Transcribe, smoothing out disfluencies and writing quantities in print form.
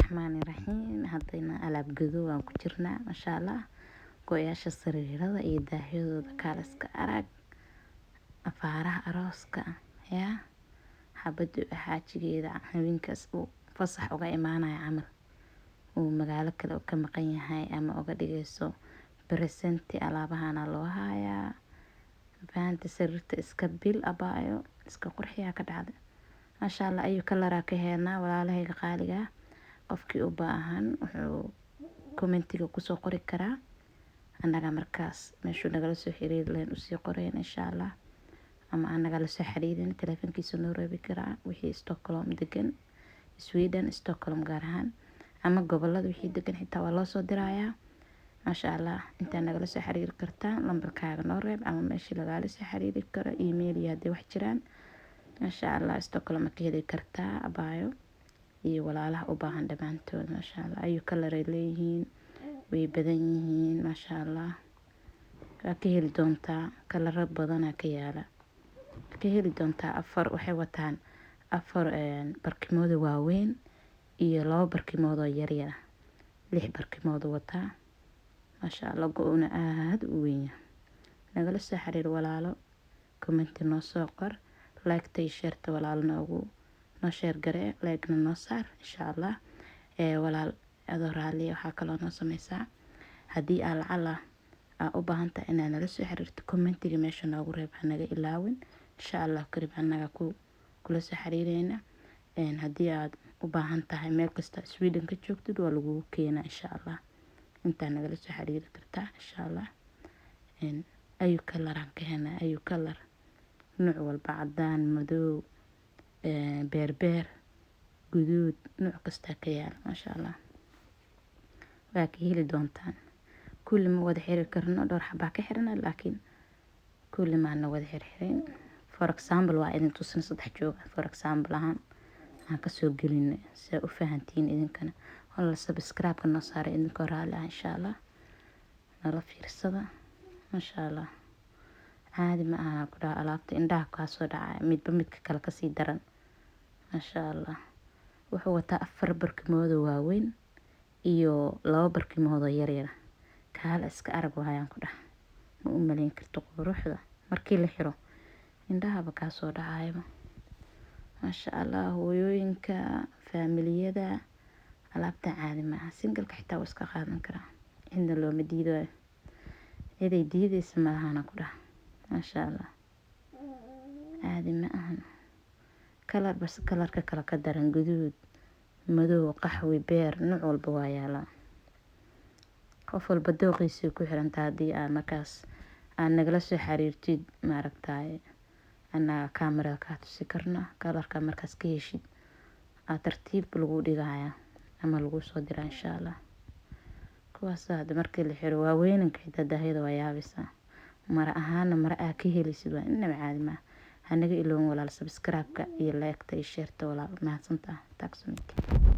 Raxmaani raxiim. Haddana alaab gadow aan ku jirnaa, maasha Allah. Go-yaasha sariirada iyo daahyadooda, kaaliska arag, afaaraha arooska yaa xabadu xaajigeeda habeenkaas uu fasax uga imaanaya camal, uu magaalo kale ka maqan yahay ama uga dhigayso present, alaabahana loo hayaa. Fahanti, sariirta iska bil, abaayo, iska qurxiyaa ka dhacda, maasha Allah. Ayuu kalaraa ka helnaa, walaalahayga qaaliga. Qofkii u baahan wuxuu commentiga kusoo qori karaa, annaga markaas meeshuu nagala soo xiriiri lahayn usii qorayn, insha Allah, ama anaga lasoo xiriirin, teleefonkiisa noo reebi karaa. Wixii Stockholm degan, Sweden, Stockholm gaar ahaan, ama gobolada wixii degan xitaa waa loo soo dirayaa, maasha Allah. Intaa nagala soo xiriiri kartaa, lambarkaaga noo reeb ama meeshii lagala soo xiriiri karo, email iyo haddii wax jiraan, maasha Allah. Stockholm ma ka heli kartaa, abaayo iyo walaalaha u baahan dhammaantood, maasha Allah. Ayuu kalaray leeyihiin, way badan yihiin, maasha Allah. Waa ka heli doontaa, kalaro badanaa ka yaala, ka heli doontaa. Afar waxay wataan, afar barkimooda waaweyn iyo laba barkimood oo yaryar ah, lix barkimood wataa, maasha Allah. Go-una aada u weyn yahay. Nagala soo xiriir, walaalo, commenti noo soo qor, like-ta iyo share-ta, walaalo, noogu noo share garee, like-na noo saar, insha Allah. Walaal, adoo raaliya, waxaa kaloo noo sameysaa, haddii aa lacala aa u baahan tahay inaad nala soo xiriirto, commentiga meesha noogu reeb, hanaga ilaawin, insha Allah karib annaga ku kula soo xiriireyna. Haddii aad u baahan tahay, meel kasta Sweden ka joogtid waa lagugu keenaa, insha Allah. Intaa nagala soo xiriiri kartaa, insha Allah. Ayu kalaraan ka helnaa, ayu kalar, nooc walba, cadaan, madow, beerbeer, guduud, nooc kastaa ka yaala, maasha Allah. Waa ka heli doontaan. Kulli ma wada xiri karno, dhowr xabaa ka xirana, laakiin kulli maana wada xirxirin. For example, waa idin tusin saddex jooga, for example ahaan aan kasoo gelinay si aa u fahantiin idinkana. Walla, subscribe-ka noo saaray idinkoo raali ah, insha Allah. Nala fiirsada, maasha Allah. Caadi ma aha, ku dhaha, alaabta indhaha kaasoo dhacaya, midba midka kale kasii daran, maasha Allah. Wuxuu wataa afar barkimood oo waaweyn iyo laba barkimood oo yaryar. Kaala iska arag waayaan, ku dhaha, ma u malayn karto quruxda markii la xiro, indhahaba kaasoo dhacayaba, maasha Allah. Hooyooyinka faamiliyada, alaabtan caadi maaha. Single-ka xitaa waa iska qaadan karaa, cidna looma diidayo, ciday diideysa malahana, ku dhaha, maasha Allah. Caadi ma ahan, kalar bas kalarka kale ka daran, guduud, madow, qaxwi, beer, nooc walba waa yaalaa. Qof walba dooqiisay ku xirantaa. Haddii aad markaas aad nagala soo xiriirtid, maaragtaye, annaga kaamirada kaa tusi karna kalarka markaas ka heshid, aa tartiib lagu dhigaya ama lagu soo diraa, insha Allah. Kuwaas hadda markii la xiro waaweynanka xitaa daahyada waa yaabaysaa. Mara ahaana mara aa ka helaysid, waa inaba caadi maaha. Hanaga iloon, walaal, subscribe-ka iyo like-ta iyo share-ta. Walaal, mahadsantaha. Tack så mycket.